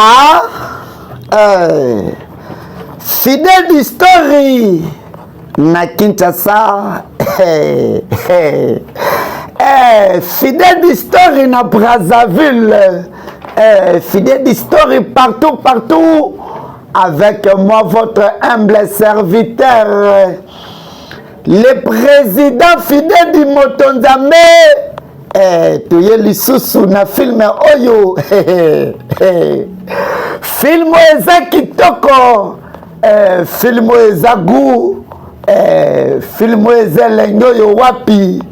Ah, Fidèle d'History na Kinshasa, Fidèle d'History na Brazzaville, Fidèle d'History partout, partout, avec moi, votre humble serviteur, le président Fidèle du Motonzambe. Toye lisusu na film oyo. Film oyo eza kitoko, film oyo eza goût, film oyo eza elengi oyo wapi.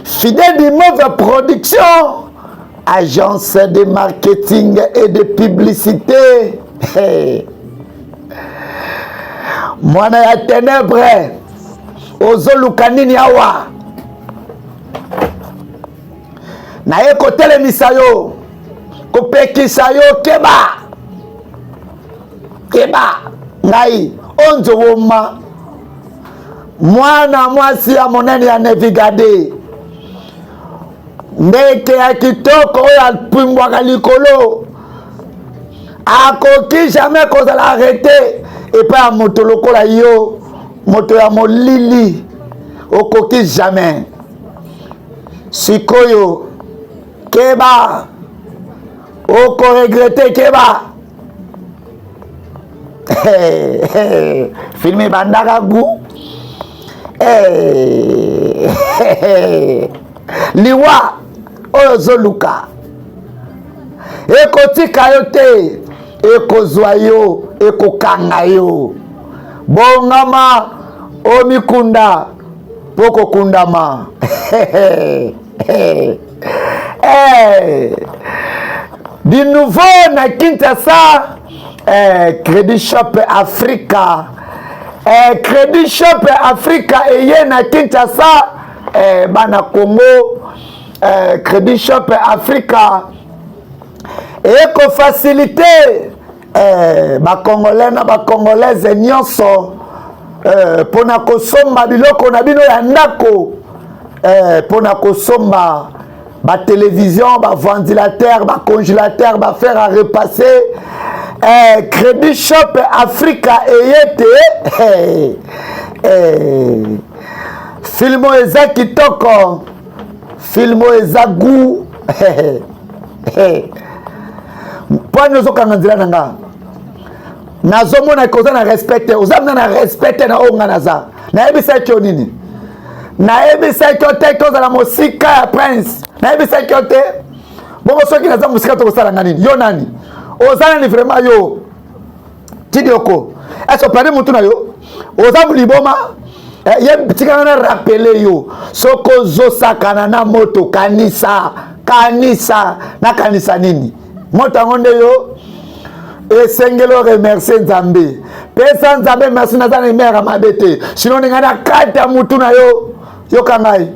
Fidèle du Mauve Production, agence de marketing et de publicité. Mwana ya ténèbres, ozoluka nini awa? Naye kotelemisa yo, kopekisa yo, keba keba. Ngai onzo woma mwana mwasi ya monene ya Nevigade, ndeke ya kitoko oyo apumbwaka likolo, akoki jamais kozala arrêté epai ya moto lokola yo, moto ya molili, okoki jamais. Sikoyo keba, okoregretter, keba. Film ebandaka gu liwa oyo ozoluka ekotika yo te, ekozwa yo, ekokanga yo. Bongama, omikunda mpo kokundama. Du nouveau na Kinshasa, Credit Shop Africa, Credit Shop Africa eye na Kinshasa, bana Congo, Credit Shop Africa ekofaciliter bacongolais na bacongolaise nyonso mpona kosomba biloko na bino ya ndako, mpona kosomba batélévision, baventilateur, bacongélateur, bafer à repasser. Crédit Shop Africa eye te. Film oyo eza kitoko, film oyo eza goût. Mpo ani ozokanga nzela na nga? Nazomona ke oza na respect te, oza mna na respect te na oyo nga naza. Nayebisaki yo nini? Nayebisaki yo te tozala mosika ya prince? Nayebisaki yo te? Bongo soki naza mosika, tokosala nga nini? Yo nani? Oza nani vraiment yo? Tidioko ese operde motu na yo, oza liboma. Ye tikanga na rappeler yo, soki ozosakana na moto, kanisa, kanisa. Nakanisa nini? Moto yango nde yo esengeli oremercier Nzambe. Pesa Nzambe merci, naza na imere mabe te, sinon ndenge na kati ya mutu na yo. Yoka ngai,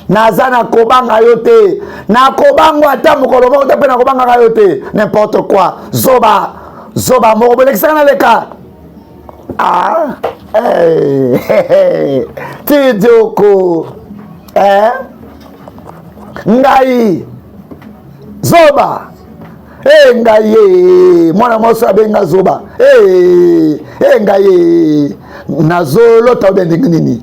naza na kobanga yo te, nakobanga ata mokolo moko te, mpe nakobangaka yo te. N'importe quoi, zoba, zoba moko bolekisaka na leka. Ah, hey, hey, Tidioko, eh? Ngai zoba e ngai ye mwana mwasi abenga zoba e e ngai ye nazolota obe ndenge nini?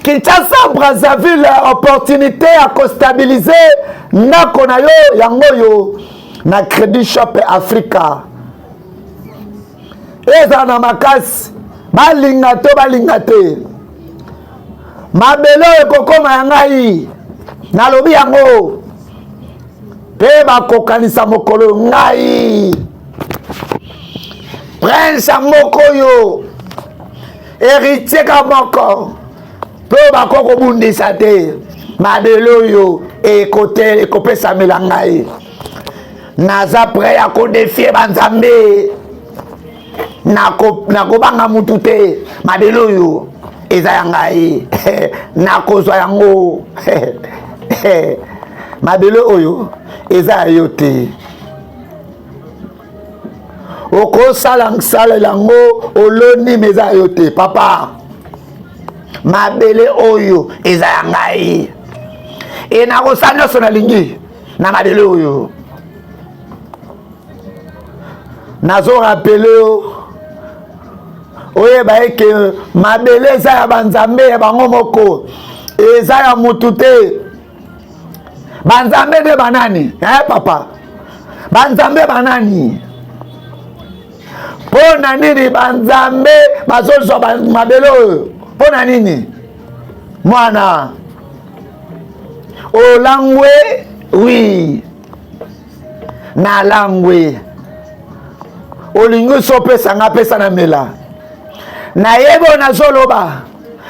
Kinshasa, Brazzaville, opportunité ya kostabiliser ndako na yo yango oyo na Credit Shop Africa. Ezala na makasi, balinga to balinga te, mabele oyo ekokoma ya ngai. Nalobi yango mpe bakokanisa mokolo ngai prince ya mboka oyo, héritier ka moko mpe bako kobundisa te. Mabele oyo ekote ekopesamela ngai. Naza prêt ya kodéfier banzambe, nakobanga mutu te. Mabele oyo eza ya ngai, nakozwa yango. Mabele oyo eza ya yo te, okosala salela yango oloni, mais eza ya yo te, papa. Mabele oyo eza ya ngai. E nakosala nyonso nalingi na mabele oyo. Nazo rappeler yo oyeba eke mabele eza ya banzambe ya bango moko, eza ya mutu te. Banzambe nde banani? Eh, papa, banzambe banani? Mpo na nini banzambe bazozwa mabele oyo? Mpo na nini? Mwana olangwe, oui, nalangwe. Olingi so opesa nga, pesa na mela. Nayebi oyo nazoloba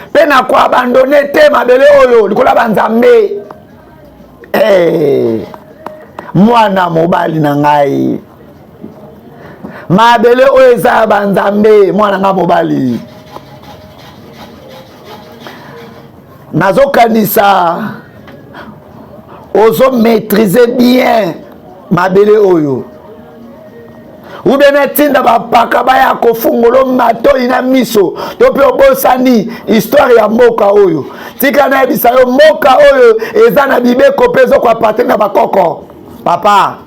mpe nakoabandone te mabele oyo likolo ya banzambe. Hey, mwana mobali na ngai, mabele oyo eza ya banzambe. Mwana nga mobali, nazokanisa ozo maîtriser bien mabele oyo, ube natinda bapaka baya kofungolo matoi na miso, to mpe obosani histoire ya mboka oyo. Tika nayebisa yo, mboka oyo eza na bibeko mpe ezokoappartenir na bakoko. Papa,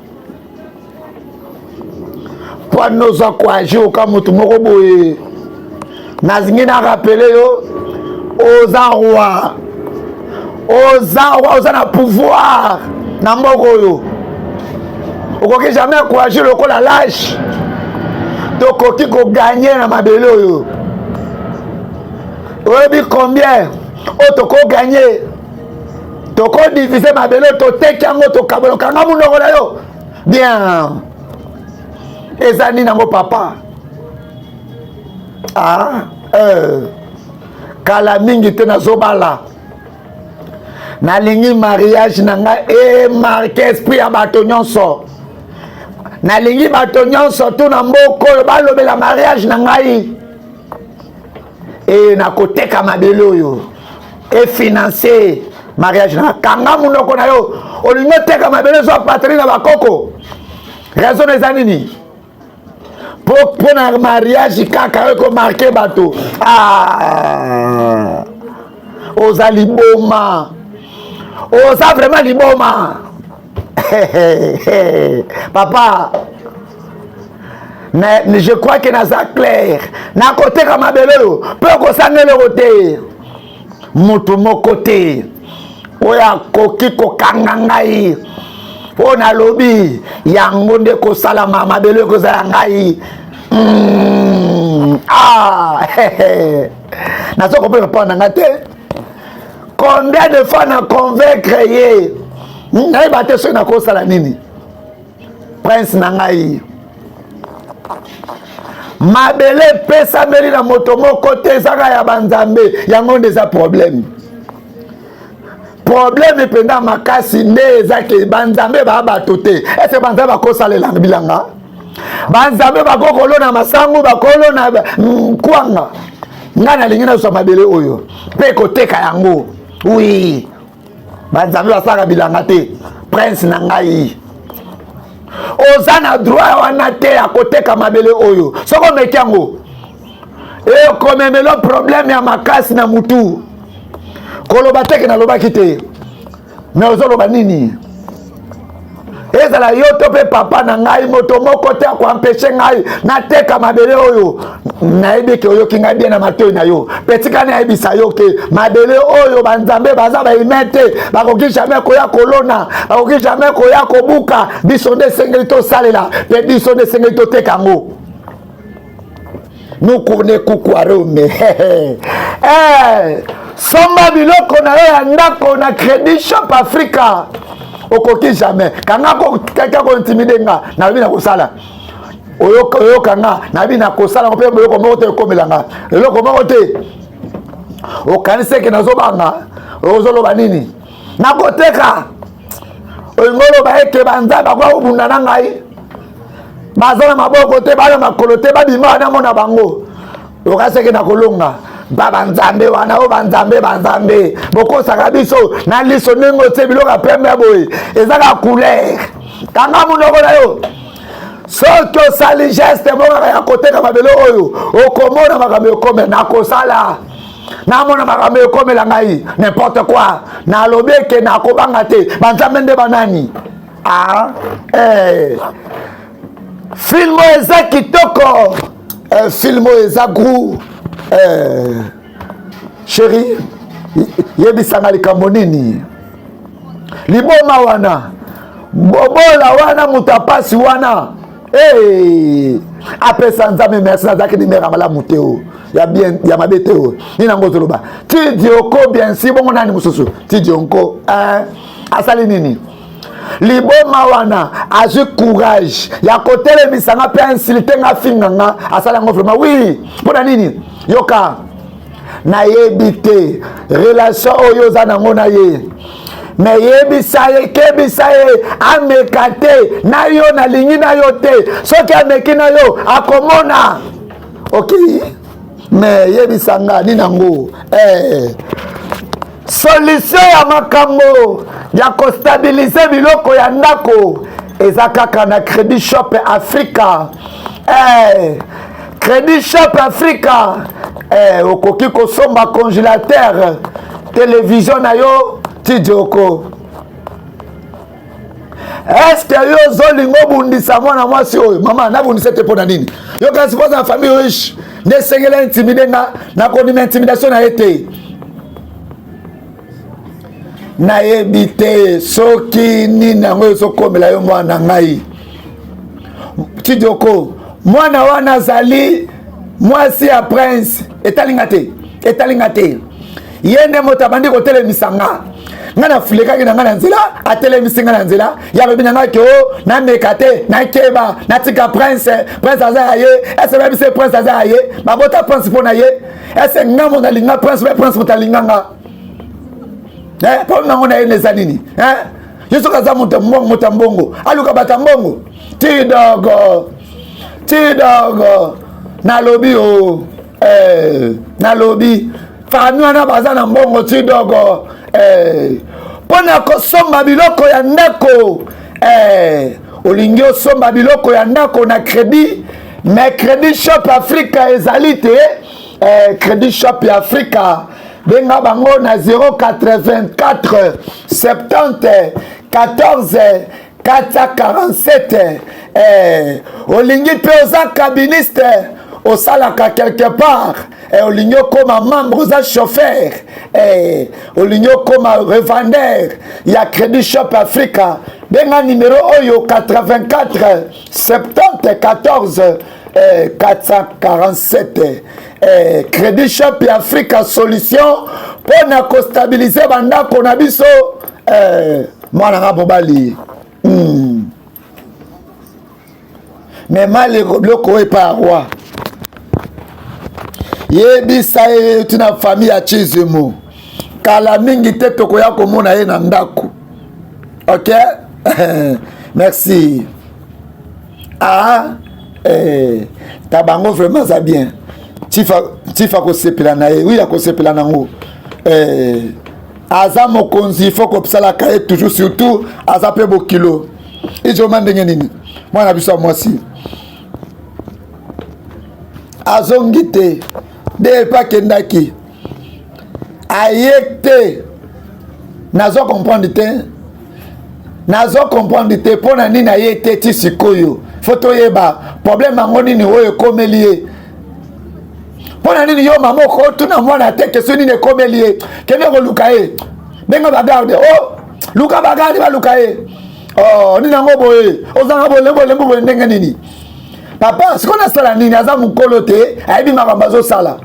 mpo anoza koagir oka motu moko boye, nazingi na rappeler yo, oza roi, oza roi, oza na pouvoir na mboka oyo. Okoki jamais koagir lokola lâche. Tokoki kogagner na mabele oyo. Oyebi combien oyo tokogagner? Tokodiviser mabele oyo, toteki yango, tokabola. Okanga monoko na yo bien. Eza nini yango, papa? Ah, kala mingi te nazobala, nalingi mariage na ngai emarquer esprit ya bato nyonso. Nalingi bato nyonso tu na mboka oyo balobela mariage na ngai. E nakoteka mabele oyo efinancer mariage na. Kanga monoko na yo. Olingi oteka mabele ezo appartenir na bakoko, raison eza nini? Mpo na mariage kaka oyo ekomarquer bato? Ah, oza liboma, oza vraiment liboma, papa. Mais je crois que naza clair. Nakoteka mabele oyo mpe okosanga eloko te. Moto moko te oyo akoki kokanga ngai mpo nalobi yango nde kosalama. Mabele oyo ekozala ngai. Ah, nazo comprendre papa na ngai te. Combien de fois na convaincre ye, nayeba te soki nakosala nini. Prince na ngai, mabele epesameli na moto moko te, ezaka ya banzambe. Yango nde eza problème. Problème mpenza makasi nde eza ke banzambe baa bato te. Ese banzambe bakosalela bilanga? Banzambe bakokolona masangu, bakolona kwanga? Ngai nalingi nazwa mabele oyo mpe koteka yango. Oui, banzambe basalaka bilanga te. Prince na ngai, oza na droit wana te ya koteka mabele oyo. Soki omeki yango, ekomemelo problème ya makasi na mutu. Koloba teke nalobaki te, me ozoloba nini? Ezala yo to mpe papa na ngai, moto moko te akoempêcher ngai nateka mabele oyo. Nayebi ke oyoki ngai bien na matoi na yo, mpe tika nayebisa yo ke mabele oyo, banzambe baza bahumain te. Bakoki jamais koya kolona, bakoki jamais koya kobuka. Biso nde esengeli tosalela, mpe biso nde esengeli toteka yango. Nukune kukwarome. Eh, somba biloko na yo ya ndako na Crédit Shop Africa. Okoki jamais kanga kaka kointimider nga. Nalobi na kosala, oyoka nga. Nayebi na kosala mpe eloko moko te ekomela nga, eloko moko te. Okanisi eke nazobanga? Ozoloba nini? Nakoteka. Olingi oloba eke banzambe akoya kobunda na ngai? Baza na maboko te, bana makolo te, babima namona bango. Okaseke na kolonga ba banzambe wana oyo? Banzambe, banzambe bokosaka biso na liso ndenge otie biloko ya pembe boye, eza ka couleur. Kanga monoko na yo. Soki osali geste moko kaka ya koteka mabele oyo, okomona makambo ekome. Nakosala. Namona makambo ekomela ngai n'importe quoi. Nalobi eke nakobanga te. Banzambe nde banani? Ah, eh. Film oyo eza kitoko. Eh, film oyo eza grou. Eh. Chérie, yebisanga likambo nini? Liboma wana, bobola wana, moto apasi wana. Hey, apesa Nzambe merci, nazalaki nimero ya malamu te o ya bien ya mabe te o nini yango ozoloba tidioko bien si bongo nani mosusu tidionko eh, asali nini liboma wana azwi courage ya kotelemisa nga mpe insulte nga afinga nga asali yango vraiment oui mpo na nini yoka nayebi te relation oyo oza nango na ye me yebisa ye kebisa ye ameka te na yo nalingi na yo te soki ameki na yo akomona ok me yebisa nga nini yango eh. Solution ya makambo ya kostabilize biloko ya ndako eza kaka na Credit Shop Africa. Eh, Credit Shop Africa eh, okoki kosomba congélateur, television na yo tidioko. Eske yo ozolinga obundisa mwana mwasi oyo? Mama, nabundisa te mpo na nini? Yo kasi mpo na famille riche nde esengeli intimide nga, nakondima intimidation na ye te. Nayebi te soki nini yango ezokomela yo mwana ngai Tidioko. Mwana wana azali mwasi ya prince, etalinga te, etalinga te. Ye nde moto abandi kotelemisa nga nga nafulekaki na nga na nzela, atelemisi nga na nzela, ye alobi na nga ke o oh, nameka te, nakeba, natika prince. Prince aza ya ye, ese bayebisi prince aza ya ye, babota prince mpo na ye, ese nga moto alinga prince, be prince moto alinga nga eh, problème nango na ye eza nini eh? Ye soki aza moto moto ya mbongo, aluka bato ya mbongo. Tidogo tidogo, nalobi o oh, eh, nalobi fami wana baza na mbongo tidogo eh, mpo na kosomba biloko ya ndako eh, olingi osomba biloko ya ndako na crédit, mais Credit Shop Africa ezali te eh, Credit Shop ya Africa, benga bango na 084 70 14 447. Eh, olingi mpe oza kabiniste, osalaka quelque part eh, olingi okoma membre, oza chauffeur eh, olingi okoma revendeur ya Credit Shop Africa, benga numero oyo 84 70 14 eh, 447. Eh, Credit Shop ya Africa, solution mpo na kostabilize bandako na biso. Eh, mwana nga mobali Me maleko biloko oyo epai ya roi, yebisa ye euti na famille ya Chizimu. Kala mingi te tokoya komona ye na ndako. Ok, merci. Ah, eh, tabango vraiment aza bien. Tifa, tifa kosepela na ye, wi akosepela nango eh, aza mokonzi, fo kosalaka ye toujours, surtout aza mpe bokilo ijoma ndenge nini. Mwana biso ya mwasi azongi te nde epe akendaki, aye te. Nazo comprendre te, nazo comprendre te mpo na nini aye te ti sikoyo. Fo toyeba problème yango nini oyo ekomeli ye. Mpo na nini yo mama okotuna mwana te question nini ekomeli ye? Kende koluka ye, benga bagarde, o oh, luka bagarde baluka ye. Oh, nini yango boye, ozanga bolembo bolembo boye ndenge nini? Papa, sikoyo nasala nini? Aza mokolo te, ayebi makambo azosala.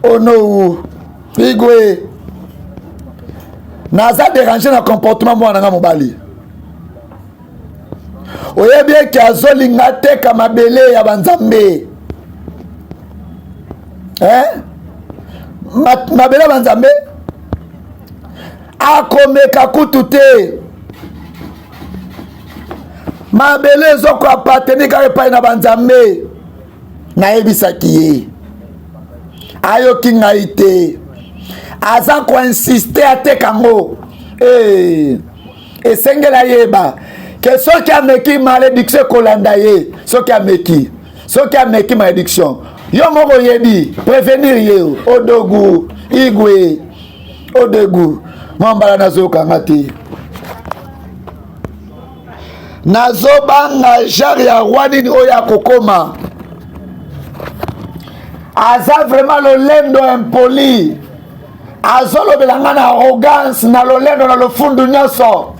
Onou igwe, naza dérange na comportement mwana nga mobali. Oyebi eke azolinga teka mabele ya banzambe eh? Mabele ya banzambe akomeka kutu te. Mabele ezokoapateni kaka epai na banzambe. Nayebisaki ye, ayoki ngai te, aza koinsiste ateka yango. Hey. Esengeli ayeba ke soki ameki, malédiction ekolanda ye. Soki ameki, soki ameki malédiction. Yo moko oyebi prévenir ye odogu igwe odegu mwa mbala nazoyoka nga te nazobanga genre ya roi nini oyo akokoma aza vraiment lolendo impoli azolobela nga na arrogance na lolendo na lofundu nyonso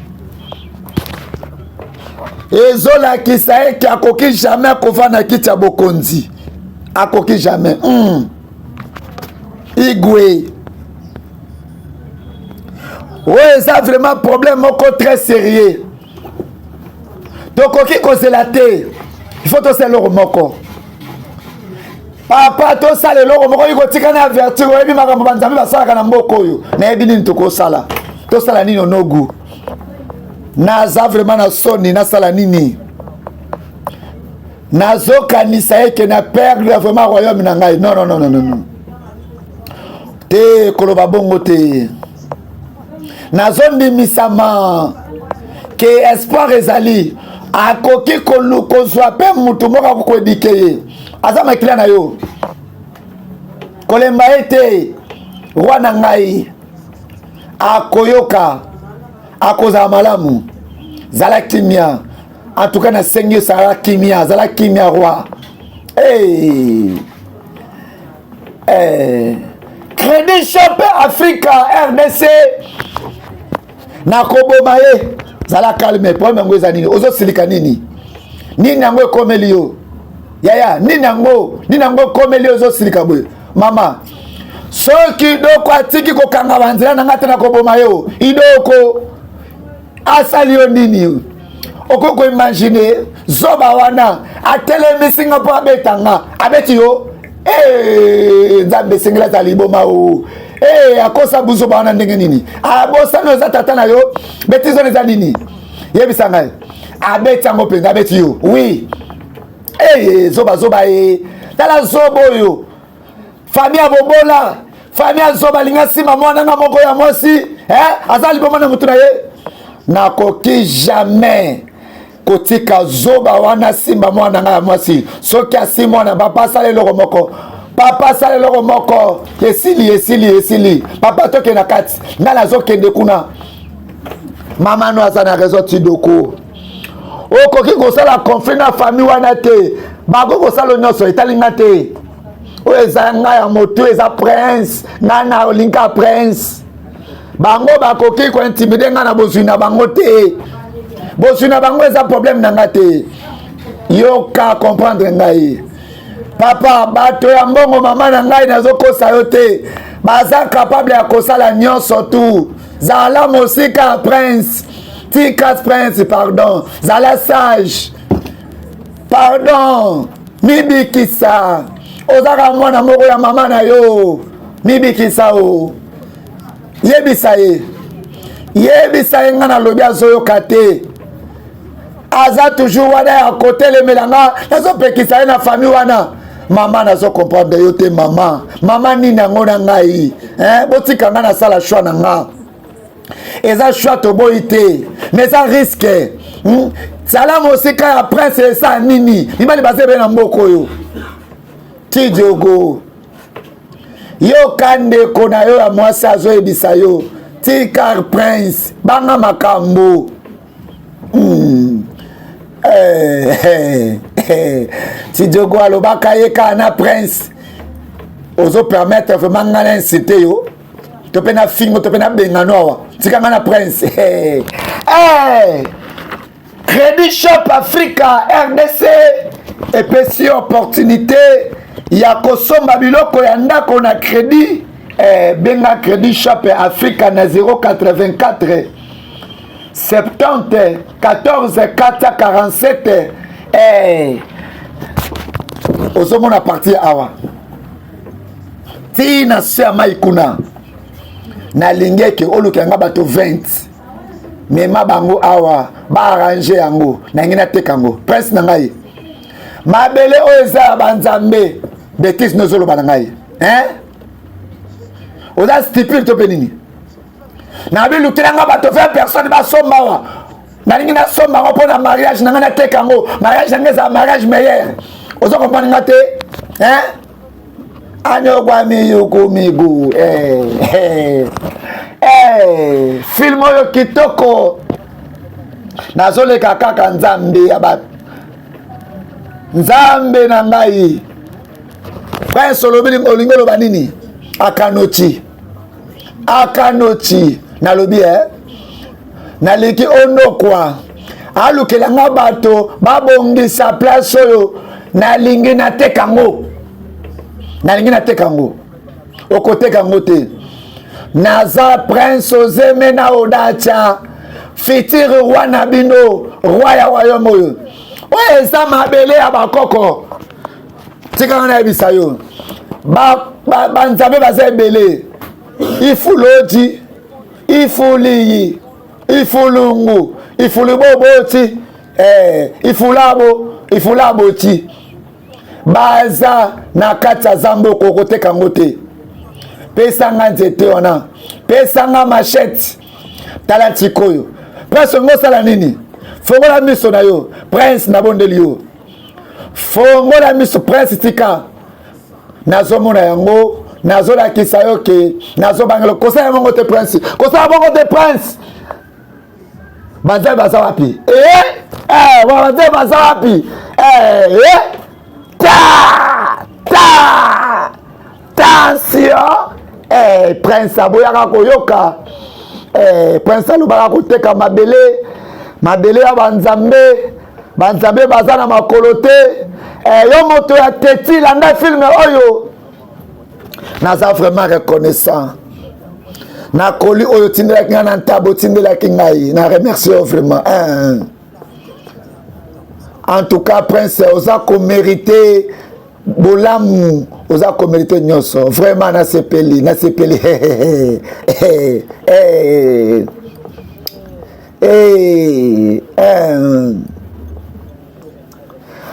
ezolakisa ete akoki jamais akofanda kiti ya bokonzi akoki jamais mm. igwe oyo eza vraiment problème moko très sérieux tokoki kozela te il faut tosala eloko moko papa tosala eloko moko oyi kotika na avertir oyebi makambo banzambe basalaka na mboka oyo nayebi nini tokosala tosala nini onogu naza vraiment na soni nasala nini nazokanisa eke na perdre vraiment royaume na ngai non non non non non te koloba bongo te nazondimisama ke espoir ezali akoki kozwa mpe motu moko akokoedike ye aza makila na yo kolemba ye te roi na ngai akoyoka akozala malamu zala kimia en tout cas nasengi yo zala kimia zala kimia roi hey. Hey. Crédit Shop Africa RDC nakoboma ye zala calme problème yango eza nini ozosilika nini nini yango ekomeli yo yaya nini yango nini yango ekomeli yo ozosilika boye mama soki idoko atiki kokanga banzela na ngai te nakoboma yo idoko asali yo nini okoki koimagine zoba wana atelemisi nga mpo abeta nga abeti yo eh, nzambe esengeli aza liboma o eh, akosa buzoba wana ndenge nini abosani oza tata na yo betize wana eza nini yebisa ngai abeti yango mpenza abeti yo wi eh, zoba zoba e tala zoba oyo famille ya bobola famille ya zoba alinga nsima mwana nga moko ya mwasi eh? aza liboma na motu na ye nakoki jamais kotika zoba wana asimba mwana nga ya mwasi soki asimbi mwana papa asala eloko moko papa asala eloko moko esili esili esili papa tokende na kati ngai nazokende kuna mama no aza na raison tidoko okoki kosala conflit na famille wana te bakoki kosala nyonso etali nga te oyo eza ngai ya motu eza prince ngai na olinga prince bango bakoki kointimide ngai na bozwi na bango te bozwi na bango eza problème na ngai te yoka comprendre ngai papa bato ya mbongo mama na ngai nazokosa yo te baza capable ya kosala nyonso tu zala mosika prince tika prince pardon zala sage pardon mibikisa ozaka mwana moko ya mama na yo mibikisa o yebisa ye yebisa ye ngai nalobi azoyoka te aza toujours wana ya kotelemela nga nazopekisa ye na famille wana mama nazo comprendre yo te mama mama nini yango na ngai eh, botika ngai nasala choix na nga eza choix toboyi te mais eza risque hmm? zala mosika ya prince esa nini mibali baza ebele na mboka oyo tidiogo yoka ndeko na yo ya mwasi azoyebisa yo tika prince banga makambo hmm. eh, eh, eh. tidiogo alobaka ye kaka na prince ozopermettre vraiment ngai na incite yo to mpe na fingo to mpe na bengano awa tika ngai na prince hey. Hey. Credit Shop Africa RDC epesi opportunité ya kosomba biloko ya ndako na credit eh, benga Credit Shop Africa na 084 70 14 447 eh, ozomona parti awa ti na se ya mai kuna nalingi eke oluka nga bato 20 mema bango awa baarrange yango nalingi nateka yango prince na ngai mabele oyo eza ya banzambe betise nozoloba na ngai hein? oza stupide to mpe nini nabilukela nga bato 20 personne basomba awa nalingi nasomba yango mpo na mariage na ngai nateka yango mariage na ngai ezala mariage meilleur oza comprendre nga te hein? Anyokwami yuku migu. Eh, eh, eh, film oyo kitoko. Nazoleka kaka Nzambe ya ba Nzambe na ngai. Prince olobi olingi oloba nini? Akanoti. Akanoti. Nalobi eh. Naliki onokwa. Alukela nga bato babongisa place oyo nalingi nateka ngo. Nalingi nateka ngo. Okoteka ngo te. Naza Prince Ozeme na Odacha. Futur roi na bino, roi ya royaume oyo. Oyo eza mabele ya bakoko. Tika nga nayebisa yo. Banzambe ba, ba baza ebele. Ifuloji, ifuliyi, ifulungu, ifuluboboti, eh, ifulabo, ifulaboti. Baza na kati ya zamba okokoteka yango te. Pesa nga nzete wana, pesa nga machette. Tala sikoyo prince, ongo osala nini? Fongola miso na yo prince, nabondeli yo, fongola miso prince, tika nazomona yango, nazolakisa yo ke nazobangela. Kosala bongo te prince, kosala bongo te prince. Banzambe baza wapi? Eh, eh, banzambe baza wapi? Eh, eh, ta ta tension. Eh, prince aboyaka koyoka. Eh, prince alobaka koteka mabele, mabele ya banzambe, banzambe baza na makolo te. Eh, yo moto ya teti, landa filme oyo. Naza vraiment reconnaissant na koli oyo otindelaki ngai na ntaba, otindelaki ngai, na remercie yo vraiment. En tout cas prince, oza komérite bolamu, oza komérite nyonso vraiment. Nasepeli, nasepeli.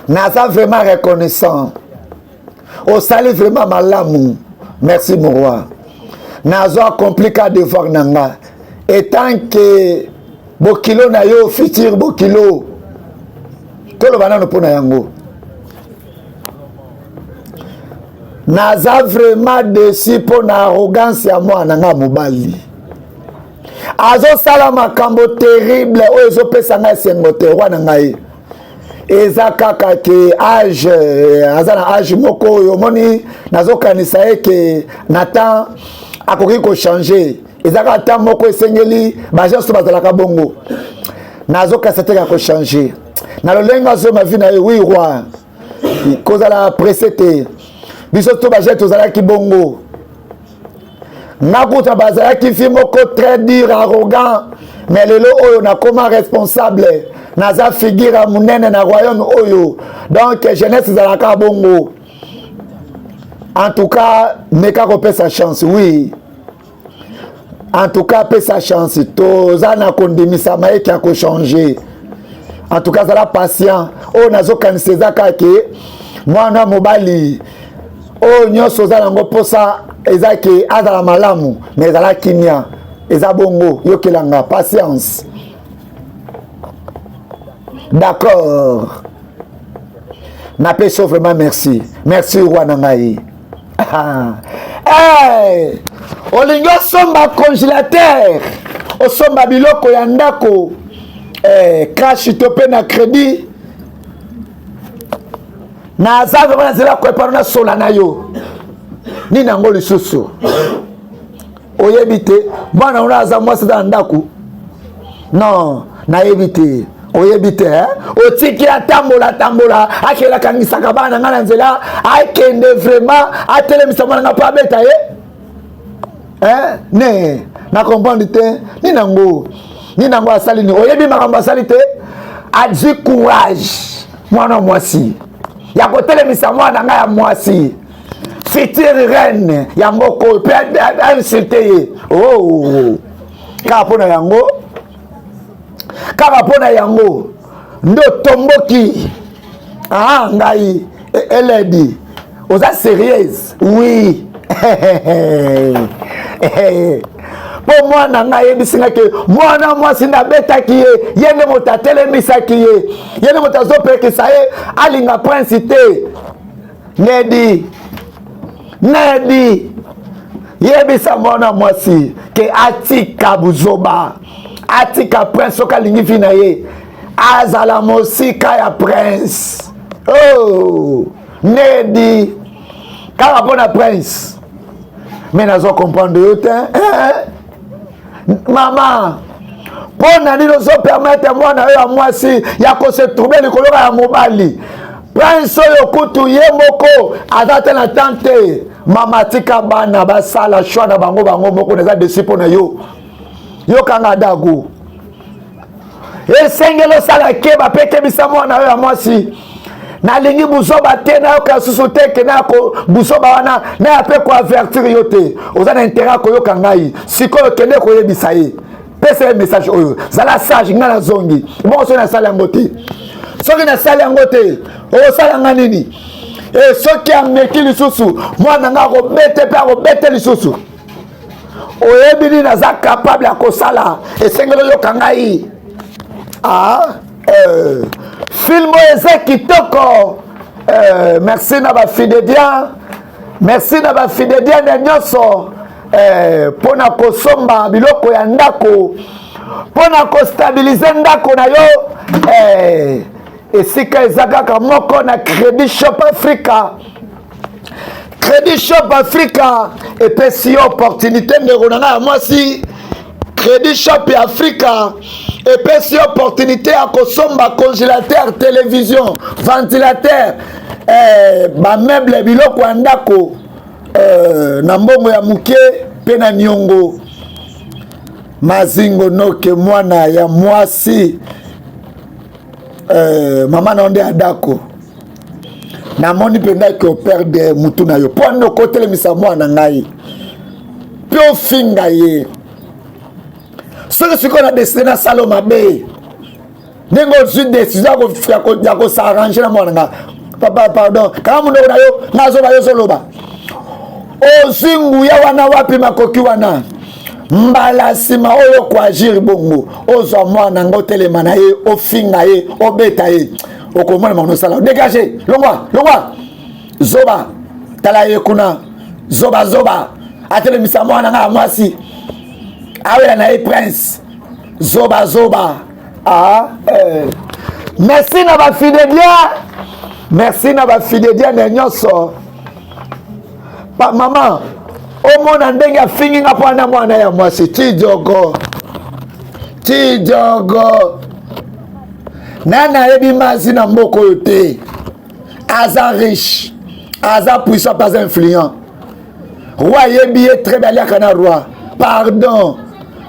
Naza vraiment reconnaissant, osali vraiment malamu. Merci mon roi. Nazo accompli ka devoir na nga etant que bokilo na yo, futur bokilo. Toloba nano mpo na yango. Naza vraiment déçu mpo na arrogance ya mwana nga mobali. Azosala makambo terrible oyo ezopesa ngai esengo te. Roi na ngai, eza kaka ke age, aza na age moko oyo omoni, nazokanisa ye ke na temps akoki kochange. Eza kaka temps moko esengeli, baagence bazalaka bongo. Nazokanisa te kaka kochange na lolenge azoma vi na ye. Oui roi, kozala presse te. Biso to bajeune tozalaki bongo. Nga kuta bazalaki fi moko très dur, arrogant, mais lelo oyo nakoma responsable, naza figure ya monene na royaume oyo. Donc jeunesse ezalaka bongo. En tout cas meka kopesa chance. Oui, en tout cas pesa chance, toza na kondimisama eke ya kochange. En tout cas zala patient. Oyo nazokanisa eza kaka ke mwana mobali oyo nyonso oza nango mposa eza ke azala malamu, mais ezala kimia, eza bongo. Yokelanga patience, d'accord? Napesi yo vraiment merci, merci roi na ngai. Hey, olingi osomba congélateur, osomba biloko ya ndako, eh, cash to mpe na crédit, naza vraiment na nzela koepano nasola na yo. Nini yango lisusu oyebi te? Mwana wana aza mwasi, aza na ndako. Non, nayebi te, oyebi te eh? Otiki atambola tambola, akende akangisaka bana ngai na nzela, akende vraiment atelemisa mwana ngai mpo abeta ye eh? Ne na comprendre te. Nini yango, nini yango asali nini? Oyebi makambo asali te. Azwi courage mwana mwasi ya kotelemisa mwana ngai ya mwasi, future reine ya mboka oyo, mpe ainsulte ye. Oh, kaka mpo na yango, kaka mpo na yango nde otomboki. Ah, ngai eledi, oza sérieuse? Oui, mpo mwana ngai ayebisi ngai ke mwana mwasi nde abetaki ye, ye nde moto atelemisaki ye, ye nde moto azopekisa ye alinga prince te. Nedi Nedi, yebisa mwana mwasi ke atika buzoba, atika prince soki alingi vi na ye azala mosika ya prince. Oh, Nedi kaka mpo na prince, me nazo comprendre yo te eh? Mama, mpo na nini ozopermettre mwana oyo ya mwasi ya kose trouble likolo ya mobali? Prince oyo kutu ye moko aza te na temps te. Mama, tika bana basala choix na bango bango moko. Naza desi mpo na yo. Yokanga dagu, esengeli osala keba mpe kebisa mwana oyo ya mwasi. Nalingi buzoba te, nayoka susu te ke na buzoba wana. Naya mpe koavertir yo te, oza na intérêt ya koyoka ngai sikoyo. Kende koyebisa ye, pesa ye message oyo: zala sage, ngai nazongi bongo. Soki nasali yango te, soki nasali yango te, okosala nga nini? E soki ameki lisusu, mwana nga akobete mpe akobete lisusu. Oyebi nini aza capable ya kosala? Esengeli oyoka ngai. Ah, film oyo eza kitoko. Merci na bafidédien, merci na bafidédienne nyonso mpo na kosomba biloko ya ndako, mpo na kostabiliser ndako na yo. Esika eza kaka moko na Crédit Shop Africa. Crédit Shop Africa epesi yo opportunité, ndeko na ngai ya mwasi. Crédit Shop ya Africa epesi yo opportunité ya kosomba congélateur, télévision, ventilateur, bameuble, biloko ya ndako na mbongo ya moke mpe na niongo. Mazingo noke mwana ya mwasi, mama na yo nde adako. Namoni mpenza ke operdre mutu na yo mpo ande okotelemisa mwana ngai mpe ofinga ye. Soki sikoyo na décider nasala mabe, ndenge ozwi décision ya kos'arranger na mwana nga, papa, pardon, kanga monoko na yo. Nazoba, yo ozoloba. Ozwi nguya wana wapi? Makoki wana? Mbala nsima oyo koagir bongo, ozwa mwana nga, otelema na ye, ofinga ye, obeta ye, okomona makono osala. Dégage, longwa, longwa, zoba. Tala ye kuna, zoba, zoba, atelemisa mwana nga ya mwasi, awela na ye prince, zoba, zoba. Ah, eh. Merci na bafidédien, merci na bafidédienne nyonso. Pa mama, omona ndenge afingi nga mpo ana mwana ya mwasi. Tidiogo, tidiogo, nani ayebi masi na mboka oyo te? Aza riche, aza puissant mpe aza influent. Roi ayebi ye très bien, aliaka na roi. Pardon,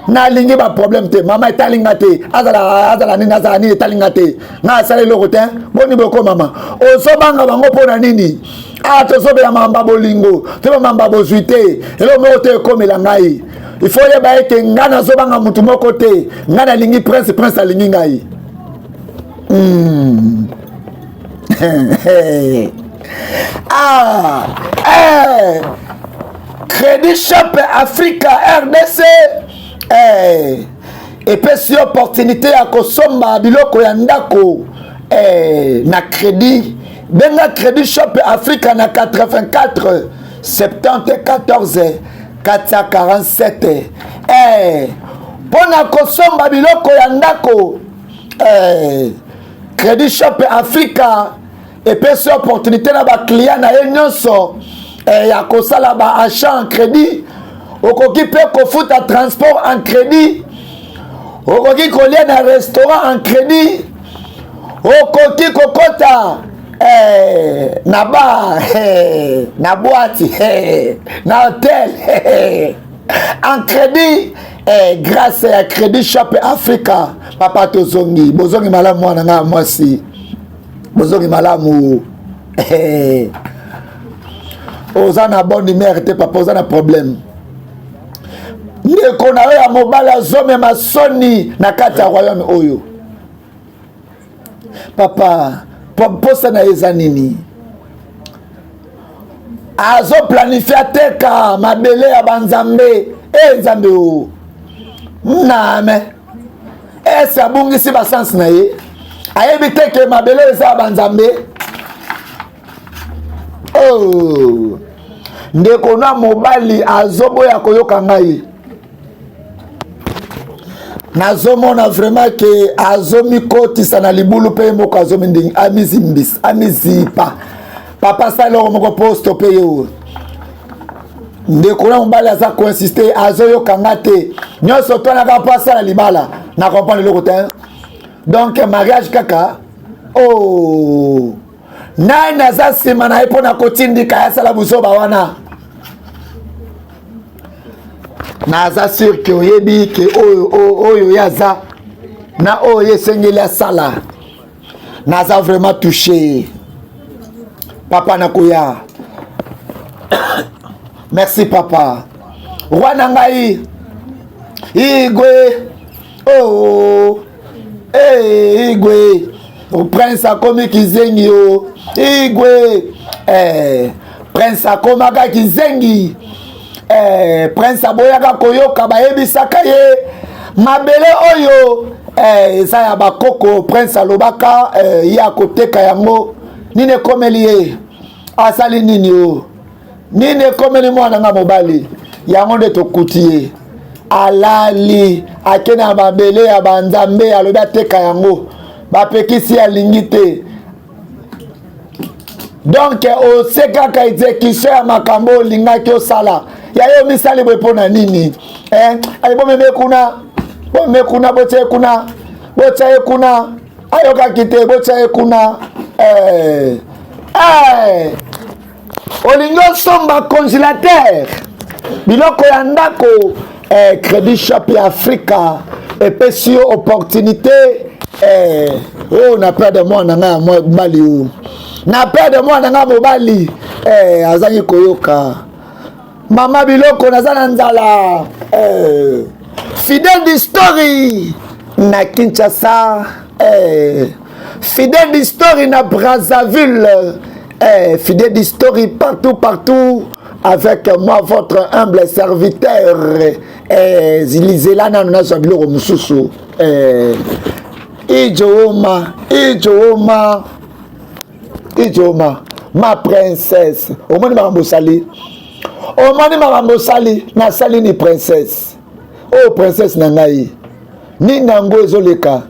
nalingi baproblème te. Mama, etalinga te. Azala, azala nini, azala nini, etalinga te. Ngai asala eloko te. Boni boko mama, ozobanga bango mpo na nini? Ah, tozobela mamba bolingo to bamamba bozwi te. Eloko moko te ekomela ngai. Il faut oyeba ete ngai nazobanga motu moko te. Ngai nalingi prince, prince alingi ngai. Ah, eh. Crédit Shop Africa RDC epesi opportunité ya kosomba biloko ya ndako na crédit. Benga Crédit Shop Africa na 84 74 447 mpo na kosomba biloko ya ndako. Crédit Shop Africa epesi opportunité na baclient na ye nyonso ya kosala baachat en crédit. Okoki mpe kofuta transport en crédit, okoki kolia na restaurant en crédit, okoki kokɔta na bar, na boîte, na hôtel en crédit grâce ya Crédit Shop Africa. Papa, tozongi, bozongi malamu. Mwana ngai ya mwasi, bozongi malamu. Oza na bonne humeur te, papa, oza na problème. Ndeko na yo ya mobali azomema soni na kati ya royaume oyo. Papa, posa na ye eza nini? Azoplanifier ateka mabele ya banzambe. E Nzambe o name, ese abungisi basansi na ye, ayebi te ke mabele eza ya banzambe. Oh. Ndeko na mobali azoboya koyoka ngai. Nazomona vraiment ke azomikotisa na libulu mpe ye moko amizimbisa, amizipa. Papa sala eloko moko mpo stope ye oyo. Ndeko na mobali aza koinsiste, azoyoka nga te. Nyonso twanaka mpo asala libala, na comprendre eloko te. Donc mariage kaka oh. Nani aza nsima na ye mpo na kotindika ye asala buzoba wana? Naza sur ke oyebi ke oyo oyo ye aza na oyo ye esengeli asala. Naza vraiment touché papa, nakoya. Merci papa, roi na ngai Igwe. Oh, hey, Igwe, prince akomi kizengi o Igwe. Eh, prince akomaka kizengi. Eh, prince aboyaka koyoka, bayebisaka ye mabele oyo eh, eza ya bakoko. Prince alobaka eh, ye akoteka yango. Nini ekomeli ye? Asali nini o? Nini ekomeli mwana nga mobali? Yango nde tokuti ye alali, ake na mabele ya banzambe, alobi ateka yango, bapekisi, alingi te. Donc ose kaka exécution ya makambo olingaki osala ya yo misali boye mpo na nini eh? Ale bomeme kuna, bomeme kuna, botia ye kuna, botia ye kuna. Ayokaki te, botia ye kuna eh. Eh. Olingi osomba congélateur, biloko ya ndako eh, Credit Shop ya Afrika epesi yo opportunité eh, oyo oh, na perdre mwana na ngai ya mobali, oyo na perdre mwana na ngai mobali eh, azangi koyoka mama biloko, naza na nzala eh. Fidèle di Story na Kinshasa eh. Fidèle di Story na Brazzaville eh, Fidèle di Story partout partout, avec moi votre humble serviteur eh, lizela nano nazwa biloko mosusu eh, Ijooma, Ijooma, Ijooma, ma princesse, omoni makambo osali, omoni makambo osali. Nasali ni princesse? Oyo oh, princesse na ngai, nini yango ezoleka?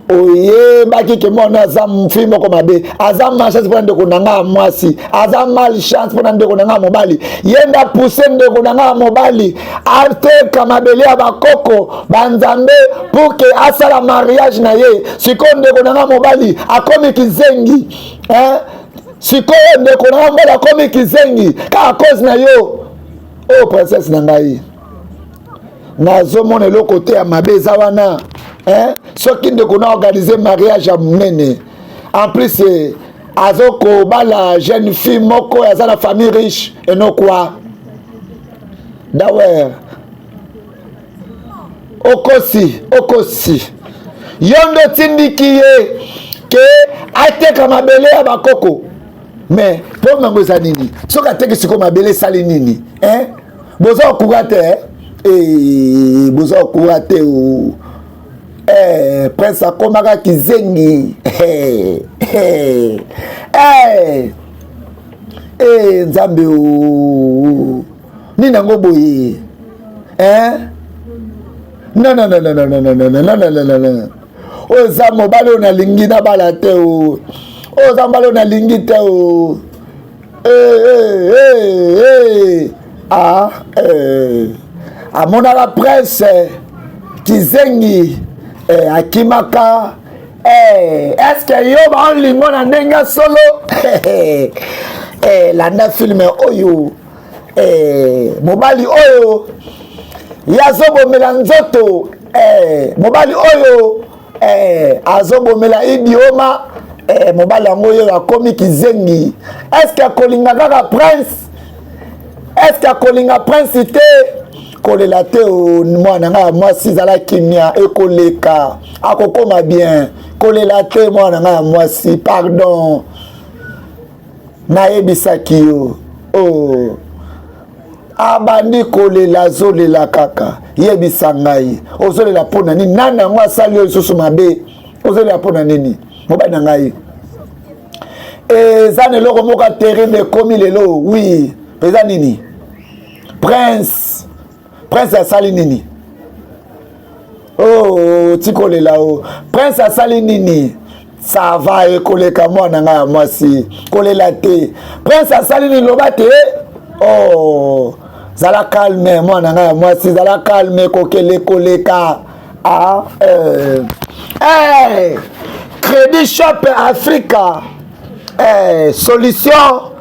Oyebaki ke mwana aza fille moko mabe, aza malchance mpona ndeko na ngai ya mwasi, aza malchance mpona ndeko na ngai ya mobali. Ye nde apuse ndeko na ngai ya mobali ateka mabele ya bakoko banzambe pour ke asala mariage na ye. Sikoyo ndeko na ngai mobali akomi kizengi eh? Sikoyo ndeko na ngai mobali akomi kizengi kaka cause na yo. Oyo oh, princesse na ngai, nazomona eloko te ya mabe eza wana eh? Soki ndeko na organise mariage ya monene, en plus eh, azokobala jeune fille moko aza na famille riche enokwa dawer. Okosi, okosi, yo nde otindiki ye ke ateka mabele ya bakoko. Mais problème yango eza nini? Soki ateki sikoyo mabele, esali nini eh? Boza okura te eh? Boza okura te o eh, prince akomaka kizengi eh, eh, eh, eh, Nzambe o nini yango boye eh? Non, non, non, non, non, non, non, non, non, non, non, non. Oyo eza mobali oyo nalingi nabala te o. Oyo eza mobali oyo nalingi te o. Eh, eh, eh, eh. Ah, eh. Amonaka prince kizengi eh, akimaka eh, eske yo baolingo na ndenge ya solo eh, landa filme oyo eh, mobali oyo ye azobomela nzoto eh, mobali oyo eh, azobomela idioma eh, mobali yango oyo akomi kizengi, eske akolinga kaka prince? Eske akolinga prince te? Kolela te mwana ngai ya mwasi, zala kimia, ekoleka, akokoma bien. Kolela te mwana ngai ya mwasi, pardon. Nayebisaki yo oh. Abandi kolela, azolela kaka. Yebisa ngai, ozolela mpo na nini? Nani yango asali yo lisusu mabe? Ozolela mpo na nini mobali na ngai? Eza na eloko moko terrible ekomi lelo, oui. Eza nini? Prince, Prince asali nini? Oh, tikolela o. Oh. Prince asali nini? Ça va ekoleka mwana ngai ya mwasi. Kolela te. Prince asali nini loba te? Oh, zala calme mwana ngai ya mwasi, zala calme kokele koleka. Ah, eh. Eh, Credit Shop Africa. Eh, solution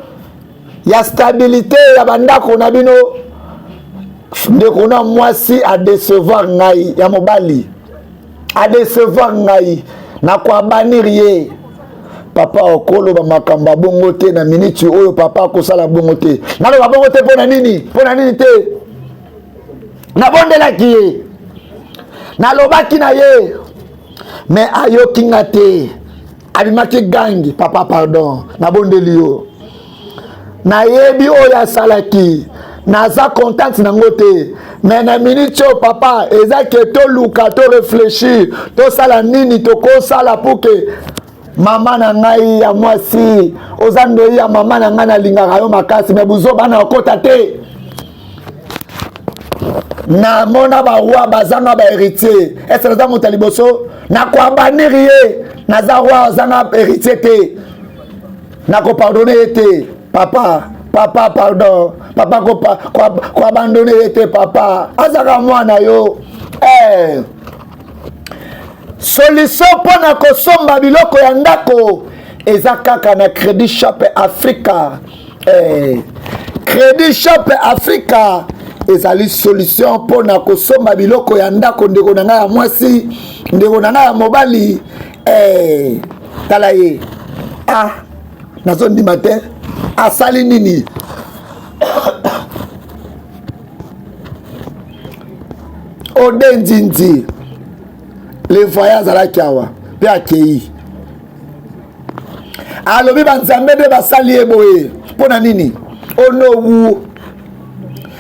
ya stabilité ya bandako na bino ndeko na mwasi adecevoir ngai ya mobali adecevoir ngai nakoabanir ye papa okoloba makambo ya bongo te na miniti oyo papa akosala bongo te naloba bongo te mpo na nini mpo na nini te nabondelaki ye nalobaki na ye me ayoki nga te abimaki gangi papa pardon nabondeli yo nayebi oyo asalaki naza contente nango te me na minute oyo papa eza ke toluka to réfléchir tosala nini tokosala pour ke mama na ngai ya mwasi oza ndoi ya mama na ngai nalingaka yo makasi me buzoba na okota te namona baroi bazanga baheritier ese naza moto ya liboso nakoabanir ye naza roi azanga héritier te nakopardone ye te papa papa pardon papa koabandone ye te papa azaka mwana yo eh. Solution mpo na kosomba biloko ya ndako eza kaka na Credit Shop Africa. Eh, Credit Shop Africa ezali solution mpo na kosomba biloko ya ndako, ndeko na ngai ya mwasi, ndeko na ngai ya mobali. Eh, tala ye ah, nazondima te asali nini? Ode Nzinzi le voyant azalaki awa mpe akei alobi banzambe nde basali ye boye mpo na nini onowu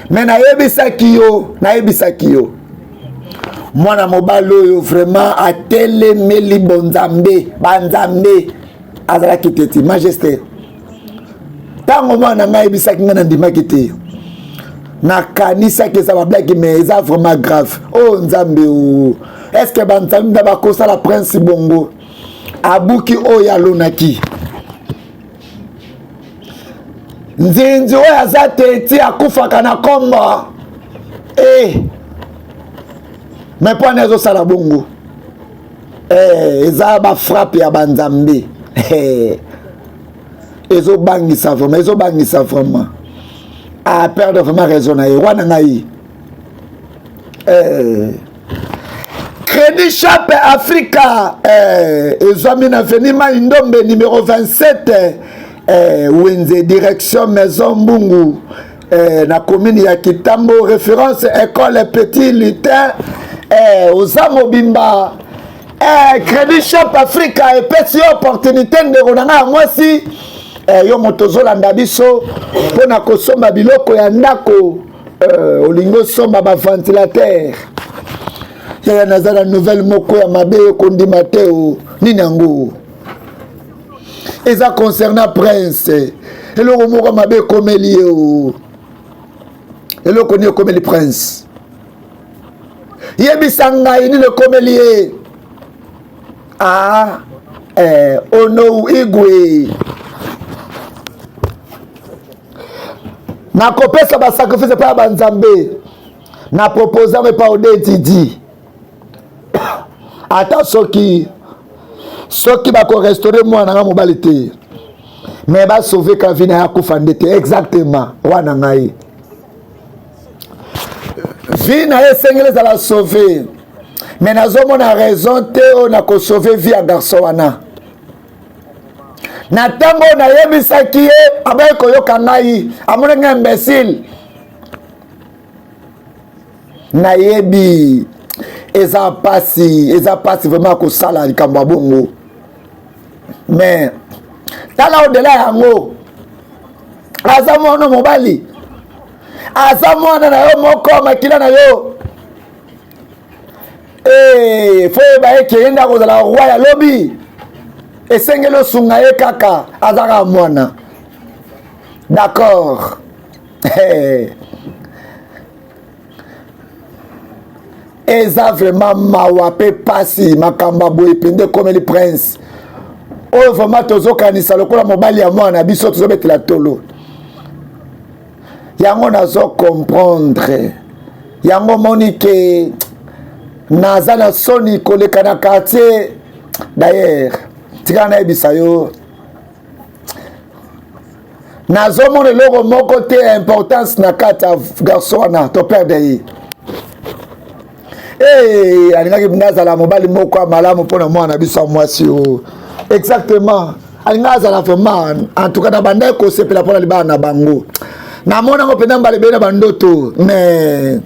me nayebisaki yo nayebisaki yo mwana mobali oyo vraiment atelemeli bonzambe banzambe azalaki teti majesté ntango mwana ngai ayebisaki ngai nandimaki te nakanisaki eza bablaki mais eza vraiment grave o oh, nzambe o oh. est ce que banzambe nda bakosala prince bongo abuki oyo alonaki nzinzi oyo aza teti akufaka na kombo e eh. me mpo wana ezosala bongo eh, eza bafrappe ya banzambe eh. Ezobangisa vraiment, ezobangisa vraiment. A perdre vraiment raison na ye wana ngai. Eh. Crédit Shop Africa eh, ezwami na avenue Mai Ndombe numéro 27 eh, Wenze direction Maison Mbungu eh, na commune ya Kitambo référence école Petit Lutin eh, oza mobimba Eh, Credit Shop Africa epesi yo opportunité ndeko na ngai ya mwasi eh, yo moto ozolanda biso mpo na kosomba biloko ya ndako eh, olingi osomba baventilateur yaya naza na nouvelle moko ya mabe okondima te o nini yango eza concernant prince eloko moko mabe ekomeli ye o eloko nini ekomeli prince yebisa ngai nini ekomeli ye ah, eh, onou igwe nakopesa basacrifice epai ya banzambe na propose yango epai odetidi ata soki soki bakorestaure mwana nga mobali te me basauve kavi na ye akufa nde te exactement wana ngai vie na ye esengeli ezala sauve me nazomona raison te oyo nakosauve vie ya garçon wana na ntango oyo nayebisaki ye abayi koyoka ngai amonaki ngai imbecile nayebi eza mpasi eza mpasi vraiment kosala likambo ya bongo mais tala odela yango aza mwana mobali aza mwana na yo moko makila na yo hey, eh, fo yeba eke ye nde akozala roi ya lobi esengeli osunga ye kaka aza kaka mwana d'accord. Hey. Eza vraiment mawa pe pasi makambo ya boye mpenza ekomeli prince oyo vraiment tozokanisa lokola mobali ya mwana na biso tozobetela tolo yango nazo comprendre yango moni ke naza na soni koleka na quartier. D'ailleurs tikala nayebisa yo, nazomona eloko moko te ya importance na kati ya garçon wana, to perdre ye. Hey, alingaki nazala mobali moko ya malamu mpo na mwana na biso ya mwasi oyo. Exactement, alingaki azala vraiment, en tout cas na bandaki kosepela mpo na libala na bango. Namona yango mpenza mbala ebele na bandoto, mais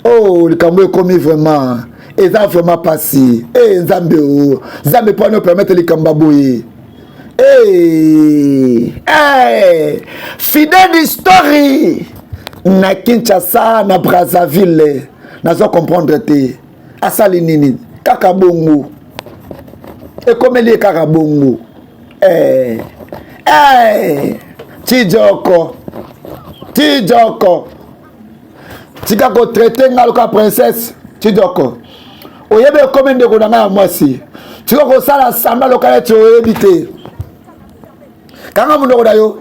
oh, likambo ekomi vraiment, eza vraiment pasi. E hey, Nzambe o Nzambe, mpo ani opermettre likambo ya boye? Hey, hey, Fidèle Story na Kinshasa na Brazzaville, nazo comprendre te asali nini kaka bongo, ekomeli ye kaka bongo. Hey, hey, Tijoko, Tijoko, tika kotraite nga lokola princesse. Tijoko, oyebi ekomi ndeko na ngai ya mwasi, tika kosala samba lokola neti oyebi te. Kanga monoko na yo.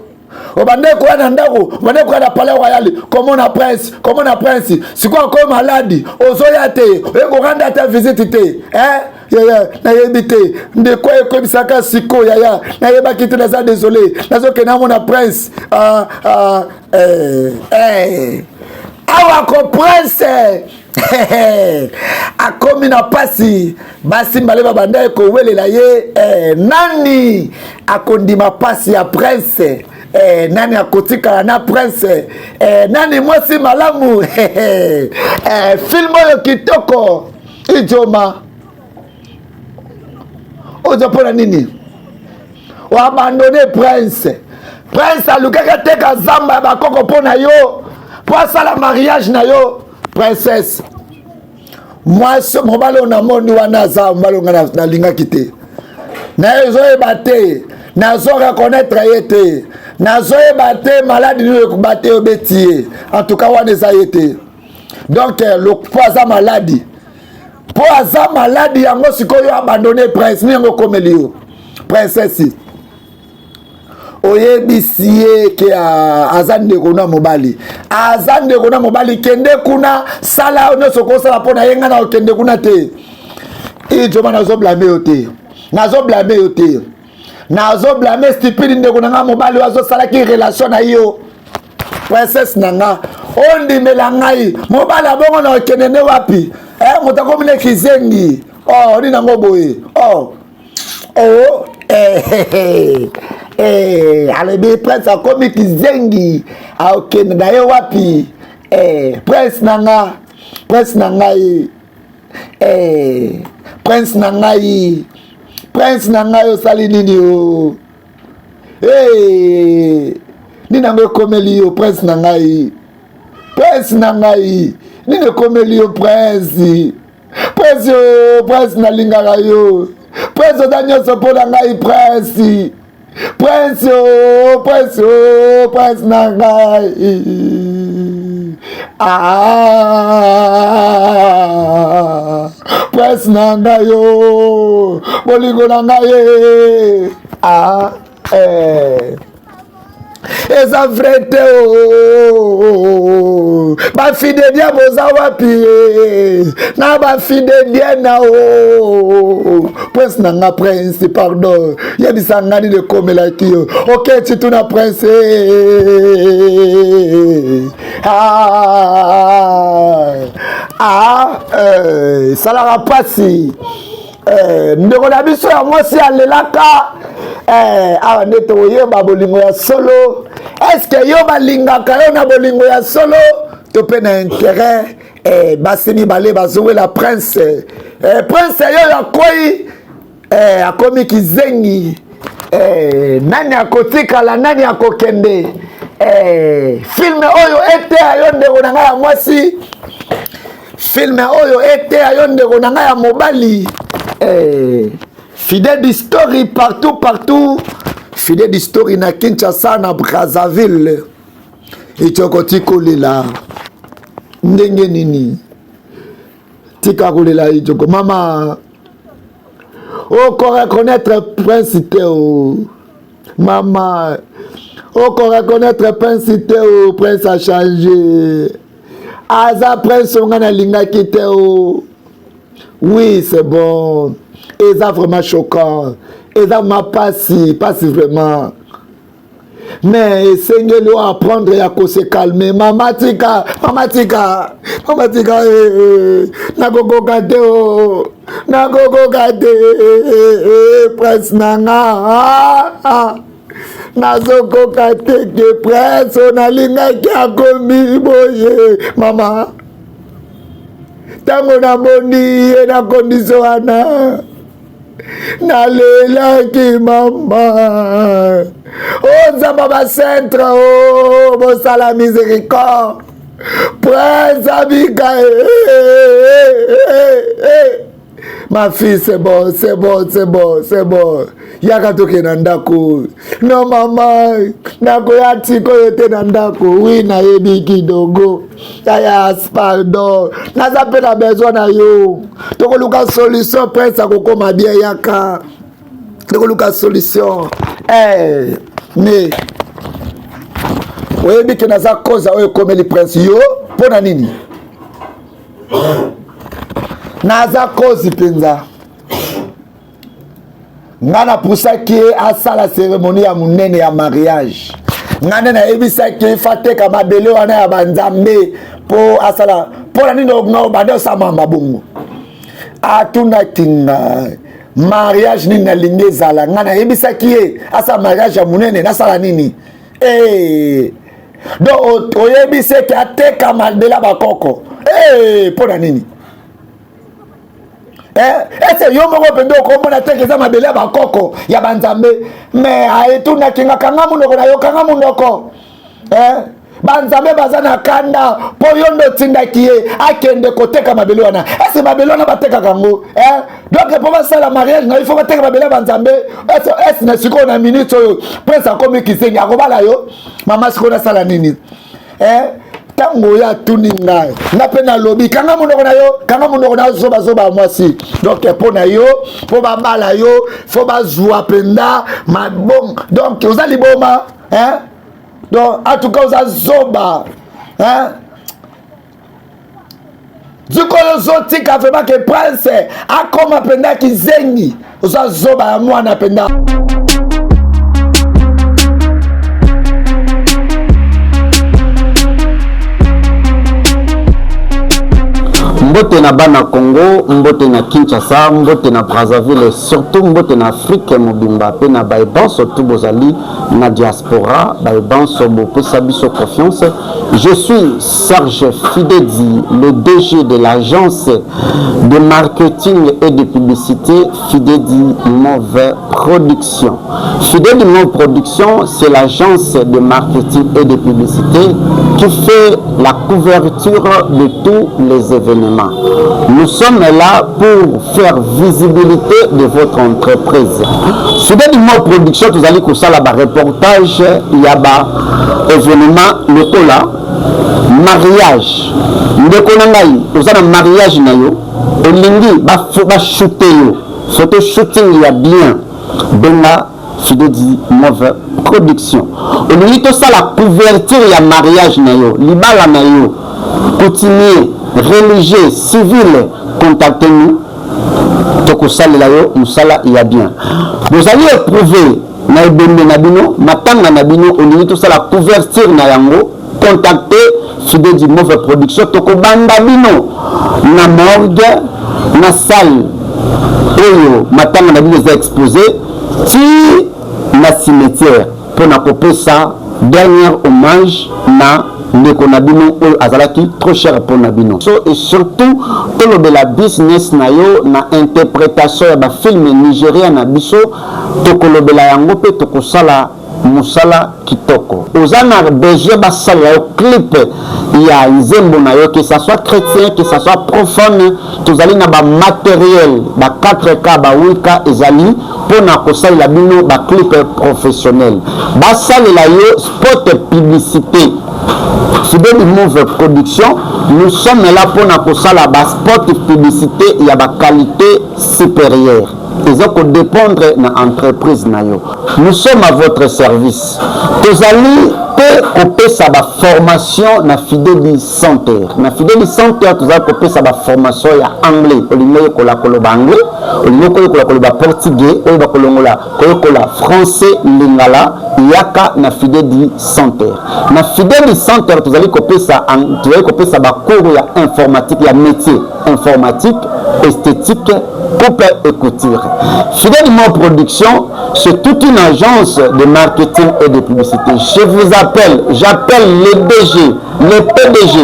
Obande koya na ndako, obande koya na palais royal komona prince, komona prince. Sikoyo akomi maladi, ozoya te, oye koranda ata visite te, eh? Yaya, nayebi te ndeko ekoyebisaka sikoyo. Yaya, nayebaki te, naza désolé, nazokende amona prince. Ah, ah, eh, eh. Awa ko prince akomi na pasi, basi mbale babanda kowelela ye. Eh, nani akondima pasi ya prince? Eh, nani akotikala na prince? Eh, nani mwasi malamu? Eh, film oyo kitoko. Ijoma, oza mpona nini oabandone prince? Prince alukaki ateka zamba ya bakoko mpo na yo, mpo asala mariage na yo. Princesse, mwasi mobali oyo namoni wana aza mobali oyo ngai nalingaki te, nazoyeba te, nazo reconnaître ye te, nazoyeba te maladi nini ekoba te obeti ye. En tout cas wana eza ye te. Donc mpo aza maladi, mpo aza maladi yango sikoyo abandonne prince. Nini yango ekomeli yo, princesse? Oyebisi ye ke aza ndeko na mobali, aza ndeko na mobali. Kende kuna, sala nyonso okosala mpo na ye. Ngai na okende kuna te. Ijoma, nazoblame yo te, nazoblame yo te, nazoblame stupide ndeko na ngai mobali oyo azosalaki relation na yo. Princesse na nga, ondimela ngai, mobali abongo na okende nde wapi? Eh, moto akomi na kizengi. Oh, nini yango boye? Oh, oh, eh, eh, eh, alobi prince akomi kizengi, akende na ye wapi? Eh, prince na nga, prince na ngai, eh, prince na ngai, prince na ngai, osali nini o? Hey, nini yango ekomeli yo, prince na ngai? Prince na ngai, nini ekomeli yo, prince? Prince yo, prince, nalingaka yo, prince, oza nyonso mpo na ngai, prince, prince yo, prince yo, prince na ngai. Ah, prince na ngai yo, bolingo na ngai ye. Ah, eh. Eza vrai te o. Bafidelia boza wapi na bafidelia na o? Prince na nga, prince, pardon, yebisa nga nini ekomelaki yo. Ok, tituna prince. Ah, ah, esalaka mpasi. Ndeko na biso ya mwasi alelaka. Awa nde tokoyeba bolingo ya solo. Eske yo balingaka yo na bolingo ya solo to mpe na intérêt? Basi mibale bazowela prince. Prince oyo akwei, akomi kizengi. Nani akotikala, nani akokende? Film oyo eteya yo, ndeko na ngai ya mwasi. Film oyo eteya yo, ndeko na ngai ya mobali. Fidèle Story partout, partout, Fidèle Story na Kinshasa, na Brazzaville. Echoko tikolela ndenge nini? Tika kolela Echoko mama, oko reconnaître prince te o mama, oko reconnaître prince te o, prince a changé, aza prince oyo ngai nalingaki te o. Oui, c'est bon, eza vraiment choquant, eza ma pasi pasi vraiment, mais esengeli o apprendre ya ko se calmer. Mama tika, mama tika, mama tika, eh, eh, nakokoka te o, nakokoka te, eh, eh, prince na nga, ah, ah. Nazokoka te ke prince oyo nalingaki akomi boye. Mama, ntango namoni ye na kondisio wana, nalelaki mama. O Nzambe, bacentre o bosala miséricorde, prince abika. Ma fille, c'est bon, c'est bon, c'est bon, c'est bon, yaka tokende na ndako. No mama, nakoya sikoyo te na ndako. Wi, nayebi kidogo yaya, pardon, naza mpe na besoin na yo. Tokoluka solution, prince akokoma bien, yaka tokoluka solution. Eh, mais oyebi ke naza koza oyo ekomeli prince yo mpo na nini? Naza kozi mpenza. Nga napusaki ye asala cérémonie ya monene ya mariage. Nga nde nayebisaki ye fateka mabele wana ya banzambe mpo asala. Mpo na nini nga obanda osamamba bongo? Atunaki nga mariage nini nalingi ezala. Nga nayebisaki ye asala mariage ya monene. Nasala nini? Hey. Donc oyebisi eke ateka mabele ya bakoko mpo na nini? Ese yo moko mpenza okomona teke eza mabele ya bakoko ya banzambe. Me aetunaki nga, kanga monoko na yo, kanga monoko. Banzambe baza na kanda mpo yo nde otindaki ye akende koteka mabele wana. Ese mabele wana batekaka yango? Donc mpo basala mariage na yo, fo bateka mabele ya banzambe. Ese na sikoyo, na minute oyo, prince akomi kisengi, akobala yo. Mama, sikoyo nasala nini? Ntango oyo atuni ngai, nga mpe nalobi, kanga monoko na yo, kanga monoko na yo, zobazoba ya mwasi. Donc mpo na yo, mpo babala yo, fo bazwa mpenza mabong. Donc oza liboma, hein? Donc en tout cas oza zoba, hein? Sikoyo ozotika vraiment ke prince akoma mpenza kizengi. Oza zoba ya mwana mpenza. Mbote na bana Congo, mbote na Kinshasa, mbote na Brazzaville, surtout mbote na Afrique mobimba pe na baye banso tu bozali na diaspora, baye banso bopesa biso confiance. Je suis Serge Fidedi, le DG de l'agence de marketing et de publicité Fidedi Move Production. Fidedi Move Production, c'est l'agence de marketing et de publicité qui fait la couverture de tous les événements. Nous sommes là pour faire visibilité de votre entreprise. Fidedi Move Production, tozali kosala ba reportage ya ba événement lokola mariage. Ndeko na ngai, oza na mariage na yo, olingi bashoote yo photo shooting ya bien, benga Fidedi Move Production. Olingi tosala couverture ya mariage na yo, libala na yo, coutumier, religieux, civil, contactez nous, tokosalela yo mosala ya bien. Bozali éprouvé na ebembe na bino, matanga na bino, olingi tosala couverture na yango, contacte Fidedi Move Production. Tokobanda bino na morgue, na salle oyo matanga na bino eza exposé, ti na cimetière, mpona kopesa dernier hommage na ndeko na bino oyo azalaki trop cher mpona bino. So et surtout tolobela business na yo na interprétation ya bafilme Nigeria na biso, tokolobela yango mpe tokosala. Mosala kitoko. Oza na besoin basalela yo clip ya nzembo na yo, que ça soit chretien, que ça soit profane, tozali na ba materiel ba 4K, ba 8K ezali mpo na kosalela bino ba clip professionnel. Basalela yo spot publicité. Fidel Move Production, nous sommes là mpo na kosala ba spot publicité ya ba qualité supérieure. Eza ko dépendre na entreprise na yo. Nous sommes à votre service. Tozali pe kopesa ba formation na Fideli Center. Na Fideli Center tozali kopesa ba formation ya anglais. Olingi oyekola koloba anglais, olingi koyekola koloba portugais, oyeba kolongola koyekola français, lingala, yaka na Fideli Center. Na Fideli Center tozali kopesa tozali kopesa ba cours ya informatique ya métier informatique, esthétique, coupe et couture. Fidèle Mo Production, c'est toute une agence de marketing et de publicité. Je vous appelle, j'appelle les DG, les PDG,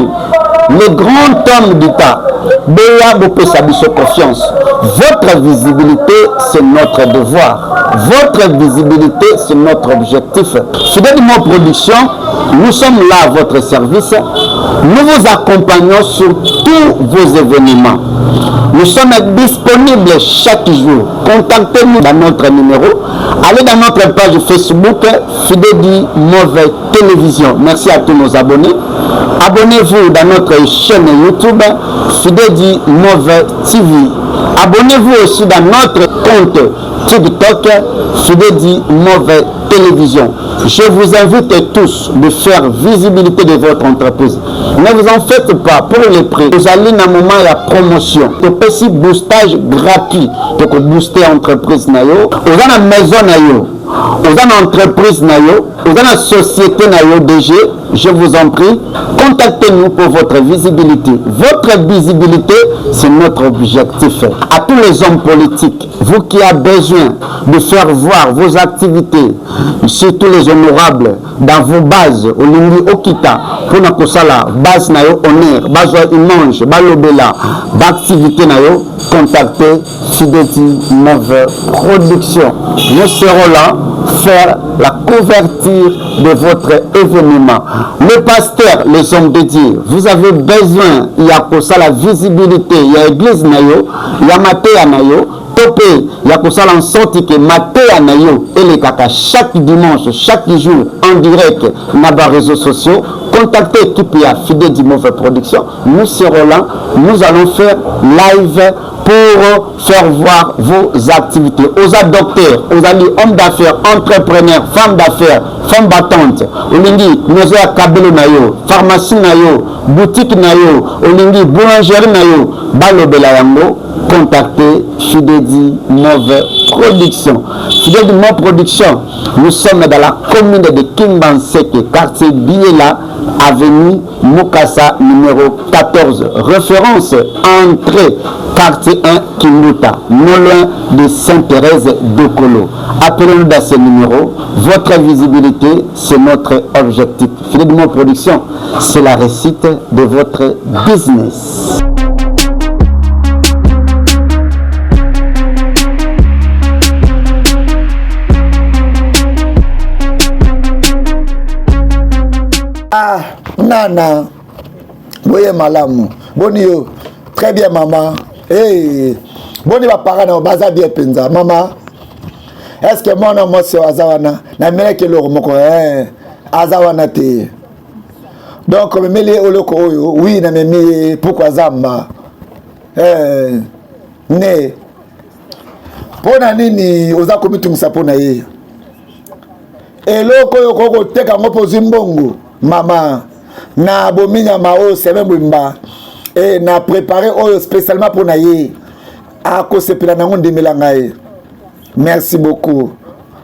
les grands hommes d'État. Boya bopesa biso confiance. Votre visibilité, c'est notre devoir. Votre visibilité, c'est notre objectif. Fidèle Mo Production, nous sommes là à votre service. Nous vous accompagnons sur tous vos événements. Nous sommes disponibles chaque jour. Contactez-nous dans notre numéro. Allez dans notre page Facebook, Fidedi Mauvais Télévision. Merci à tous nos abonnés. Abonnez-vous dans notre chaîne YouTube, Fidedi Mauvais TV. Abonnez-vous aussi dans notre compte TikTok, Fidedi Mauvais Télévision. Je vous invite tous de faire visibilité de votre entreprise. Ne vous en faites pas pour les prix. Vous allez dans un moment ya promotion. Topesi boostage gratuit. Toko booster entreprise na yo. Oza na maison na yo. Oza na entreprise na yo. Oza na société na yo DG. Je vous en prie, contactez-nous pour votre visibilité. Votre visibilité, c'est notre objectif. À tous les hommes politiques, vous qui avez besoin de faire voir vos activités, surtout les honorables, dans vos bases, olingi okita mpona kosala base na yo honneur, bazwa image, balobela baactivité na yo, contactez Fideti Move Production. Nous serons là faire la couverture de votre événement. Le pasteur, les hommes de Dieu, vous avez besoin ya kosala visibilité ya église na yo, ya mateya na yo, to mpe ya kosala en sorte que mateya na yo elekaka chaque dimanche, chaque jour en direct na ba réseaux sociaux. Contactez équipe ya Fideti Move Production. Nous serons là, nous allons faire live pour faire voir vos activités. Oza docteur, ozali homme d'affaires, entrepreneur, femme d'affaires, femme battante, olingi maison ya kabelo na yo, pharmacie na yo, boutique na yo, olingi boulangerie na yo, balobela yango, contactez Fidedi Move Production. Fidedi Move Production, nous sommes dans la commune de Kimbanseke, quartier Biela, avenue Mukasa numéro 14, référence entrée quartier 1 Kimbuta, non loin de Sainte-Thérèse d'Okolo. Appelez-nous dans ce numéro. Votre visibilité, c'est notre objectif. Philippe Dumont Production, c'est la réussite de votre business. Ah, nana boye malamu boni yo très bien mama hey. Boni baparent na yo baza bien mpenza mama. Est ce que mwana mwasi oyo aza wana namelaki eloko moko eh, aza wana te donc omemeli ye eloko oyo wi namemi ye pokwa zamba eh, ne mpo na nini oza komitungisa mpo na ye eloko oyo okoki koteka yango mpo ozwi mbongo mama na bomi nyama oyo semaine mobimba e na prépare oyo spécialement mpo na ye akosepela na yango ndimela ngai merci beaucoup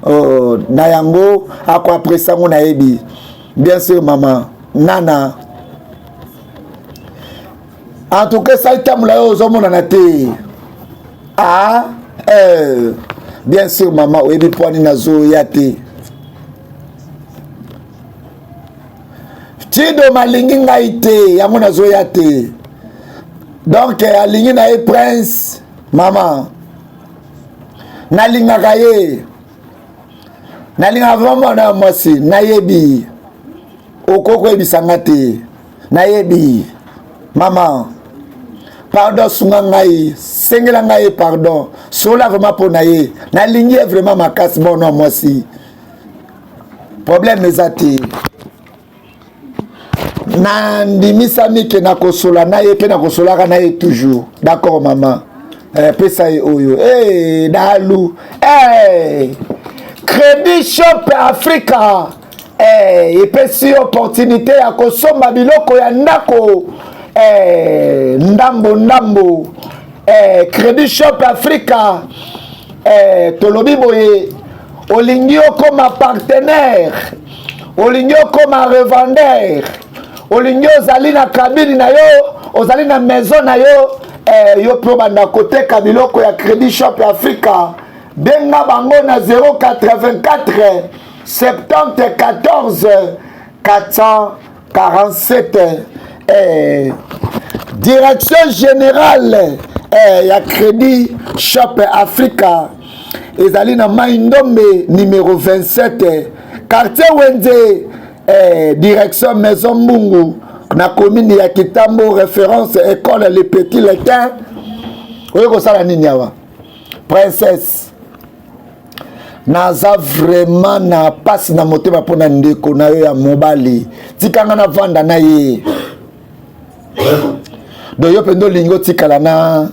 oh, na yango akoapresi yango nayebi bien sûr mama nana en tout cas esali tambola yo ozomonana te ah, eh, bien sûr mama oyebi mpo nini nazoya te Chidoma alingi ngai te yango nazoya te donc alingi na ye prince mama nalingaka ye. Nalingaka vraiment mwana ya mwasi, nayebi okoki koyebisa nga te, nayebi mama, pardon, sunga ngai, sengela ngai ye pardon, sola vraiment mpo na ye, nalingi ye vraiment makasi. Mwana ya mwasi, problème eza te, nandimisami ke nakosola na ye mpe nakosolaka na ye toujours. D'accord mama, eh, pesa ye oyo. Hey, eh, dalu hey. Eh, Credit Shop Africa hey, eh, epesi opportunité ya kosomba biloko ya ndako hey, ndambo ndambo. Hey, Credit Shop Africa, hey, tolobi boye, olingi okoma partenaire, olingi okoma revendeur, olingi ozali na kabini na yo, ozali na maison na yo, eh, yo mpe obanda koteka biloko ya Credit Shop Africa, benga bango na 084 74 447. Eh, direction générale eh, ya Credit Shop Africa ezali na Mai Ndombe numero 27, quartier Wenze, eh, direction Maison Mbungu na commune ya Kitambo, référence école Le Petit Letin. Oyo kosala nini awa? Princesse, naza vraiment na pasi na motema mpo na ndeko na yo ya mobali, tikanga navanda na ye. Do yo mpenza olingi otikala na,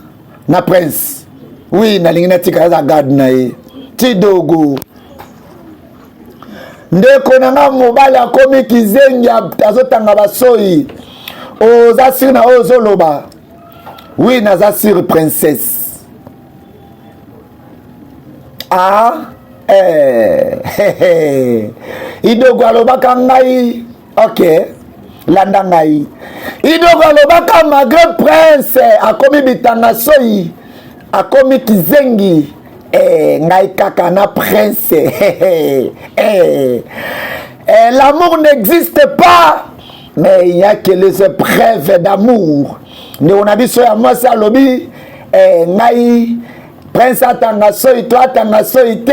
na prince? Oui, nalingi natikala, aza garde na ye tidogo. Ndeko na nga mobali akomi kizengi, azotanga basoi. Oza sire na oyo ozoloba? Oui, naza sire, princesse. Ah, eh, eh, Idogo alobaka ngai, ok, landa ngai. Idogo alobaka malgré prince akomi bitanga soi, akomi kizengi, eh, ngai kaka na prince. Eh, eh, eh, l'amour n'existe pas, mais il y a que les épreuves d'amour. Ndeko na biso ya mwasi alobi, eh, ngai prince atanga soi to atanga soi te,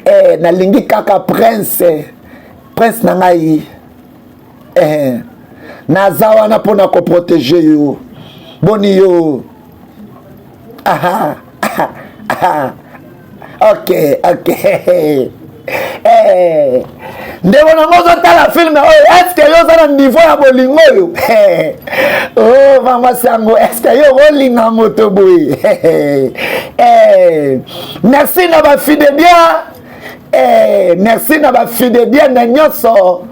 eh, nalingi kaka prince, prince na ngai, eh, naza wana mpona koprotege yo. Boni yo? Aha, aha, aha. Ok, ok. Eh, ndeko nango ozotala filme oyo, eske yo oza na niveau ya bolingo oyo? Oh, mama sango, eske yo okolinga moto boye? Eh, merci na bafide bien, eh, merci na bafide bien na nyonso,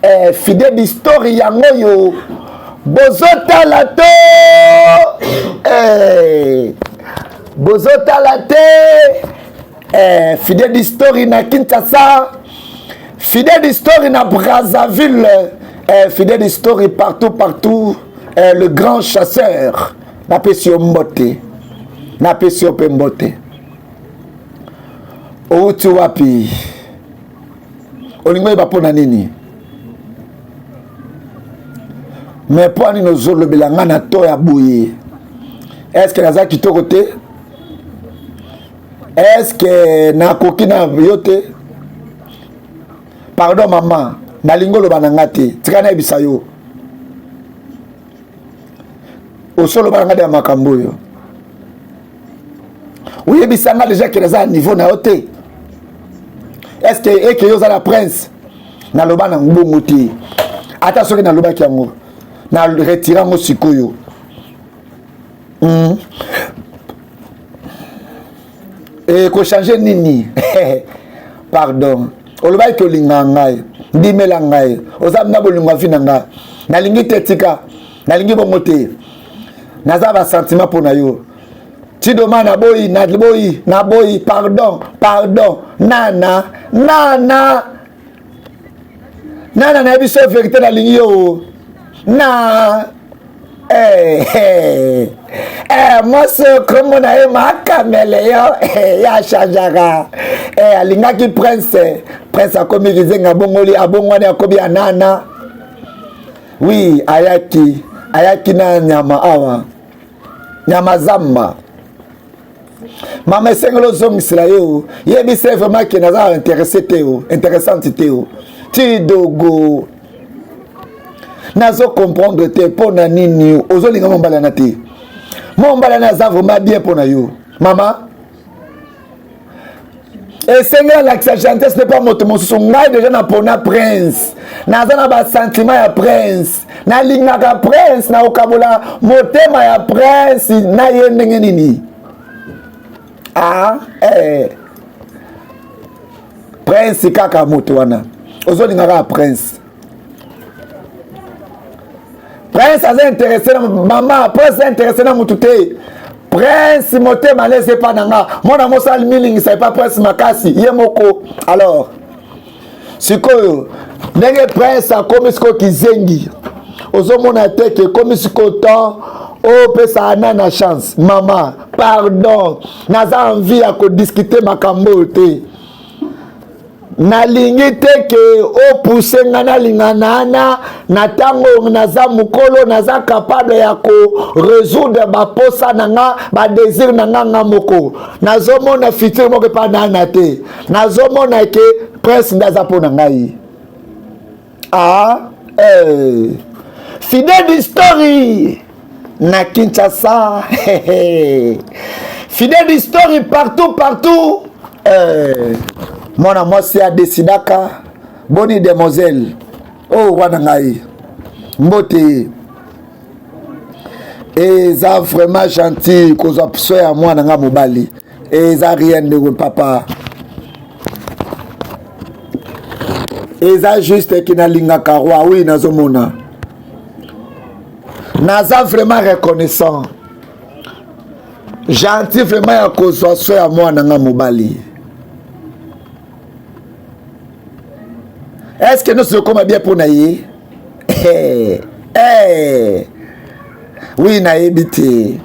eh, fide d'histoire yango oyo bozotala to, eh, bozotala te, eh, fide d'histoire na Kinshasa, fide d'histoire na Brazzaville, eh, fide d'histoire partout partout, eh, le grand chasseur, napesi yo mbote, napesi yo mpe mbote. Outi wapi? Olingi oyeba mpo na nini? Me mpo nini ozolobela ngai na to ya boye? Eske naza kitoko te? Eske nakoki na yo te? Pardon mama, nalingi oloba na nga te, tika nayebisa yo. Osoloba na nga de ya makambo oyo oyebisa nga deja ke naza na niveau na yo te. Eske eke yo oza na prince? Naloba na bongo te. Ata soki nalobaki yango, na retire yango sikoyo. Ekochange nini? Pardon, olobaki kolinga ngai, ndimela ngai, oza na bolingo ya vi na ngai. Nalingi te, tika, nalingi bongo te, naza basentiment mpo na yo. Tidoma, naboyi, naboyi, naboyi, pardon, pardon. Nana, nana, nana, nayebi so verité, nalingi yo na eh, eh, eh, mwasi kombo na ye makamele yo, eh, ye achangeaka, eh, alingaki prince, prince akomi kizenga, abongoli, abongwani, akomi anana. Oui, ayaki, ayaki na nyama awa, nyama zamba. Mama esengeli ozongisela ye o yebisa ye vraiment ke naza intéressé te o intéressante te o tidogo nazo comprendre te mpo na nini ozolinga mobali na te mobali na aza vraiment bien mpo na yo mama esengeli alakisa gentesse mpe mpa moto mosusu ngai deja napona prince naza na basentiment ya prince nalingaka prince nakokabola motema ya prince na ye ndenge nini ah, eh. Prince kaka moto wana ozolinga kaka prince prince aza interesse na mama prince aza interesse na motu te prince motema lese epa na nga mwana mosali milingisa epa prince makasi ye moko alors sikoyo ndenge prince akomi sikoyo kizengi ozomona te ke ekomi sikoyo temps opesa ana na chance mama pardon naza envie ya kodiskute makambo oyo te nalingi te ke opuse nga nalinga nana na ntango naza mokolo naza capable ya koresoudre baposa na nga badesire na nga nga moko nazomona futur moko epa nana te nazomona ke prince nde aza mpo na ngai ah, eh. fidèle story na kinshasa fidèle story partout partout eh. mwana mwasi adesidaka boni demoiselle oyo oh, wana ngai mbote eza vraiment gentil kozwa so ya mwana nga mobali eza rien ndeko papa eza juste ke nalingaka roi wi nazomona naza vraiment reconnaissant gentil vraiment ya kozwa so ya mwana nga mobali est ce que nyonso ekoma bien mpo na ye hey, hey. wi nayebi te.